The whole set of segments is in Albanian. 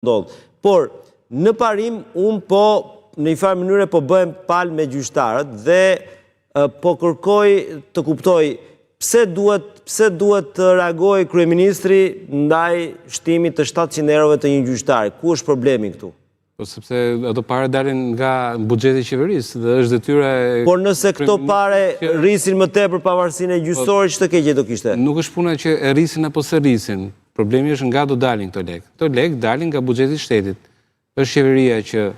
Ndodh. Por, në parim, unë po, në një farë mënyre, po bëhem palë me gjyqtarët dhe po kërkoj të kuptoj pse duhet, pse duhet të reagojë kryeministri ndaj shtimit të 700 eurove të një gjyqtari. Ku është problemi këtu? Po sepse ato pare dalin nga buxheti i qeverisë dhe është detyra e Por nëse këto pare rrisin më tepër pavarësinë e gjyqësorit, ç'të keqe do kishte? Nuk është puna që e rrisin apo s'e rrisin. Problemi është nga do dalin këto lekë. Këto lekë dalin nga buxheti i shtetit. Është qeveria që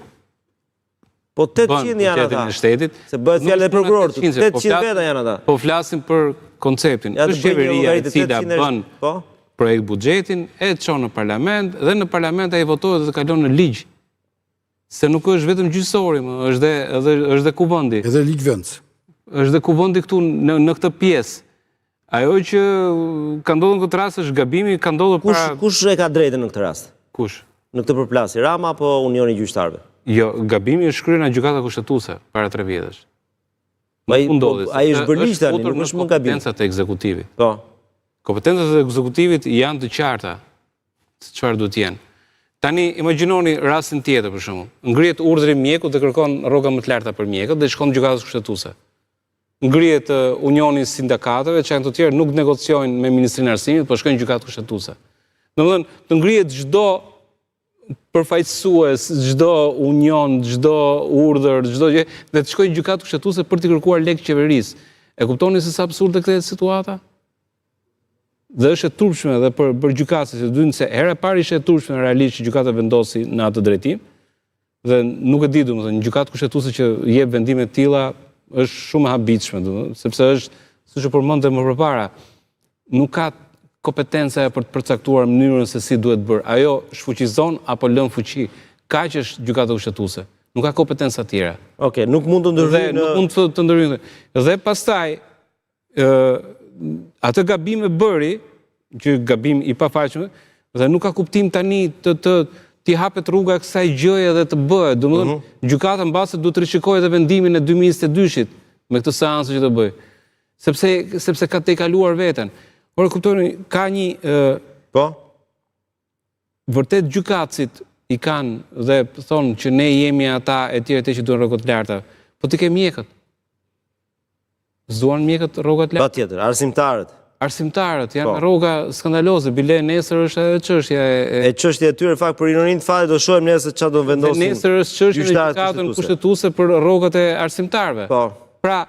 Po 800 janë ata. Shtetit. Se bëhet fjalë edhe prokurorët, 800 veta janë ata. Po flasim për konceptin. Është qeveria e cila bën po? projekt buxhetin, e çon në parlament dhe në parlament ai votohet dhe kalon në ligj. Se nuk është vetëm gjyqësori, më, është dhe edhe është dhe kuvendi. Edhe ligjvënës. Është dhe kuvendi këtu në në këtë pjesë. Ajo që ka ndodhur në këtë rast është gabimi, ka ndodhur kush, para Kush e ka drejtën në këtë rast? Kush? Në këtë përplasje, Rama apo Unioni i Gjyqtarëve? Jo, gabimi është kryer nga Gjykata Kushtetuese para 3 vjetësh. Ai po, ndodhi. Ai është bërë ligj tani, nuk është më gabim. Kompetencat e ekzekutivit. Po. Kompetencat e ekzekutivit janë të qarta se çfarë duhet të jenë. Tani imagjinoni rastin tjetër për shembull. Ngrihet urdhri i mjekut dhe kërkon rroga më të larta për mjekët dhe shkon në gjykatën kushtetuese. Ngrihet Unioni i Sindikatave, që janë të tjerë nuk negociojnë me Ministrinë e Arsimit, po shkojnë në gjykatë kushtetuese. Domethënë, të ngrihet çdo përfaqësues, çdo union, çdo urdhër, çdo gjë dhe të shkojë në gjykatë kushtetuese për t'i kërkuar lekë qeverisë. E kuptoni se sa absurde kthehet situata? Dhe është e turpshme edhe për për gjykatësit, se dynë se hera e parë ishte e turpshme realisht që gjykata vendosi në atë drejtim. Dhe nuk e di, domethënë, një gjykatë kushtetuese që jep vendime të tilla është shumë e habitshme, domethënë, sepse është, siç u përmend më përpara, nuk ka kompetenca për të përcaktuar mënyrën se si duhet bërë. Ajo shfuqizon apo lë në fuqi. Kaq është gjykata kushtetuese. Nuk ka kompetenca tjera. Okej, nuk mund të ndërhyjë në nuk mund të, të ndërhyjë. Dhe pastaj ë atë gabim e bëri, që gabim i pafalshëm, dhe nuk ka kuptim tani të të t'i hapet rruga kësaj gjëje dhe të bëhet. Domethënë, mm -hmm. gjykata mbase duhet të rishikojë edhe vendimin e 2022-shit me këtë seancë që do bëjë. Sepse sepse ka tejkaluar veten. Por kuptoni, ka një ë po vërtet gjykatësit i kanë dhe thonë që ne jemi ata e tjerë të që duan rroga të larta. Po ti ke mjekët. S'duan mjekët rroga të larta. Patjetër, arsimtarët. Arsimtarët janë po. rroga skandaloze, bile nesër është edhe çështja e e çështja e tyre fakt për ironinë e fatit do shohim nesër çfarë do vendosin. Nesër është çështja në gjykatën kushtetuese për rrogat e arsimtarëve. Po. Pra,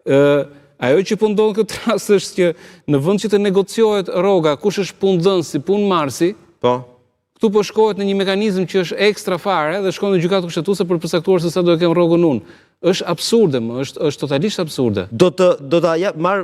ë ajo që po ndodh në këtë rast është që në vend që të negociohet rroga, kush është punëdhënësi, punëmarrësi, po. Këtu po shkohet në një mekanizëm që është ekstra fare dhe shkon në gjykatë kushtetuese për të përcaktuar se sa do e kem rrogën unë. Është absurde, më, është është totalisht absurde. Do të do ta jap marr.